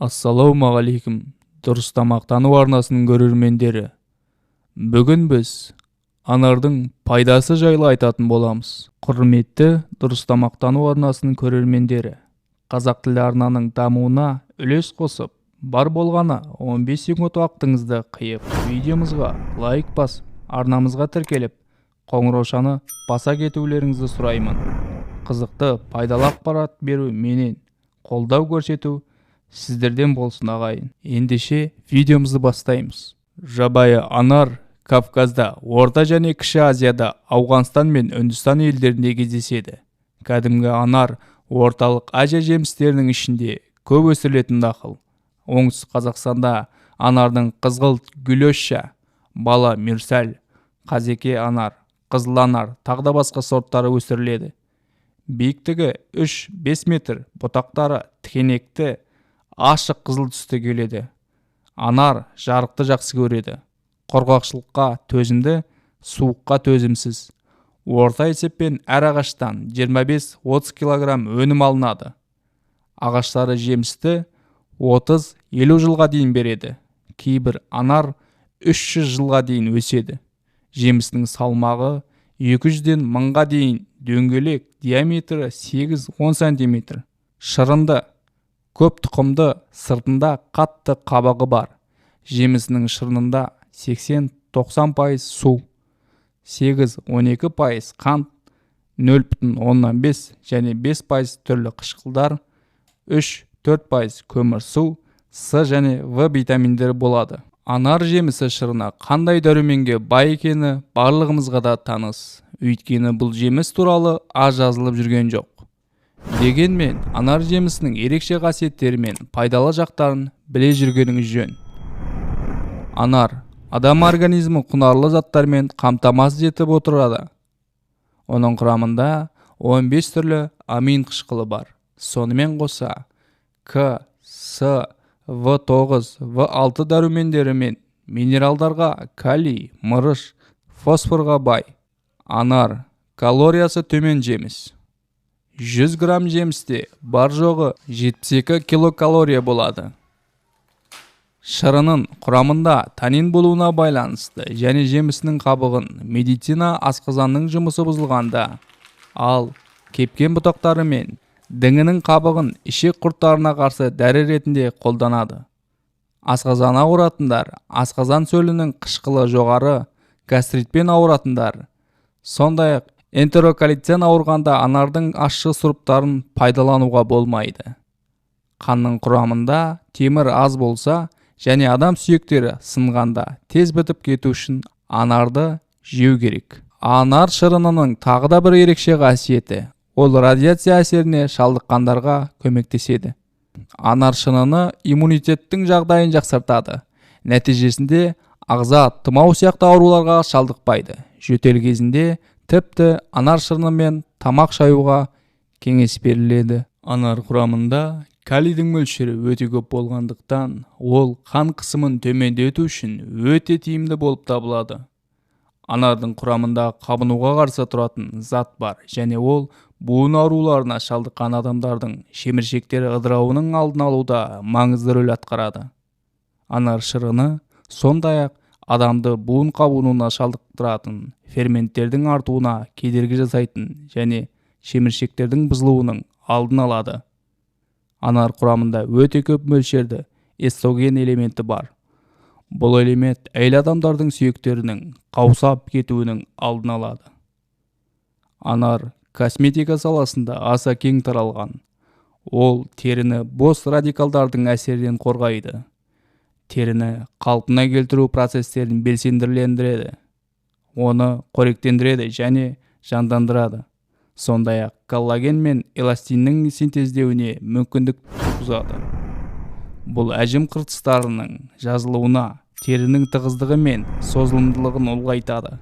Ассалаумағалейкум, дұрыс тамақтану арнасының көрермендері. Бүгін біз анардың пайдасы жайлы айтатын боламыз. Құрметті дұрыс тамақтану арнасының көрермендері, қазақ тілді арнаның дамуына үлес қосып, бар болғаны 15 секунд уақытыңызды қиып, видеомызға лайк басып, арнамызға тіркеліп, қоңыраушаны баса кетулеріңізді сұраймын. Қызықты, пайдалы ақпарат беру менен қолдау көрсету сіздерден болсын, ағайын. Ендеше видеомызды бастаймыз. Жабайы анар Кавказда, Орта және Кіші Азияда, Ауғанстан мен Үндістан елдерінде кездеседі. Кәдімгі анар Орталық Азия жемістерінің ішінде көп өсірілетін дақыл. Оңтүстік Қазақстанда анардың қызғылт гүлөша, бала Мюрсәл, қазеке анар, қызыл анар, тағы да басқа сорттары өсіріледі. Биіктігі 3-5 метр, бұтақтары тікенекті, ашық қызыл түсті келеді. Анар жарықты жақсы көреді. Құрғақшылыққа төзімді, суыққа төзімсіз. Орта есеппен әр ағаштан 25-30 килограмм өнім алынады. Ағаштары жемісті 30-50 жылға дейін береді. Кейбір анар 300 жылға дейін өседі. Жемісінің салмағы 200-ден 1000-ға дейін, дөңгелек, диаметрі 8-10 сантиметр. Шырынды, көп тұқымды, сыртында қатты қабығы бар. Жемісінің шырынында 80-90% су, 8-12% қант, 0,5 және 5% түрлі қышқылдар, 3-4% көмірсу, С және В витаминдері болады. Анар жемісі шырыны қандай дәруменге бай екені барлығымызға да таныс. Өйткені бұл жеміс туралы аз жазылып жүрген жоқ. Дегенмен анар жемісінің ерекше қасиеттері мен пайдалы жақтарын біле жүргеніңіз жөн. Анар адам организмін құнарлы заттармен қамтамасыз етіп отырады. Оның құрамында 15 түрлі амин қышқылы бар. Сонымен қоса К, С, В9, В6 дәрумендері мен минералдарға, калий, мырыш, фосфорға бай. Анар калориясы төмен жеміс. 100 грамм жемісте бар жоғы 72 килокалория болады. Шырынын құрамында танин болуына байланысты және жемісінің қабығын медицина асқазанның жұмысы бұзылғанда, ал кепкен бұтақтары мен діңінің қабығын ішек құрттарына қарсы дәрі ретінде қолданады. Асқазан ауыратындар, асқазан сөлінің қышқылы жоғары, гастритпен ауыратындар, сондай-ақ энтероколитпен ауырғанда анардың ащы сұрыптарын пайдалануға болмайды. Қанның құрамында темір аз болса және адам сүйектері сынғанда тез бітіп кету үшін анарды жеу керек. Анар шырынының тағы да бір ерекше қасиеті, ол радиация әсеріне шалдыққандарға көмектеседі. Анар шыныны иммунитеттің жағдайын жақсартады. Нәтижесінде ағза тұмау сияқты ауруларға шалдықпайды. Жөтел кезінде тіпті анар шырынымен тамақ шаюға кеңес беріледі. Анар құрамында калийдің мөлшері өте көп болғандықтан, ол қан қысымын төмендету үшін өте тиімді болып табылады. Анардың құрамында қабынуға қарсы тұратын зат бар және ол буын ауруларына шалдыққан адамдардың шеміршектері ыдырауының алдын алуда маңызды рөл атқарады. Анар шырыны сондай-ақ адамды буын қабынуына шалдықтыратын ферменттердің артуына кедергі жасайтын және шеміршектердің бұзылуының алдын алады. Анар құрамында өте көп мөлшерді эстроген элементі бар. Бұл элемент әйел адамдардың сүйектерінің қаусап кетуінің алдын алады. Анар косметика саласында аса кең таралған. Ол теріні бос радикалдардың әсерінен қорғайды. Теріні қалпына келтіру процестерін белсенділендіреді. Оны қоректендіреді және жандандырады. Сондай-ақ коллаген мен эластиннің синтездеуіне мүмкіндік туғызады. Бұл әжім қыртыстарының жазылуына, терінің тығыздығы мен созылымдылығын ұлғайтады.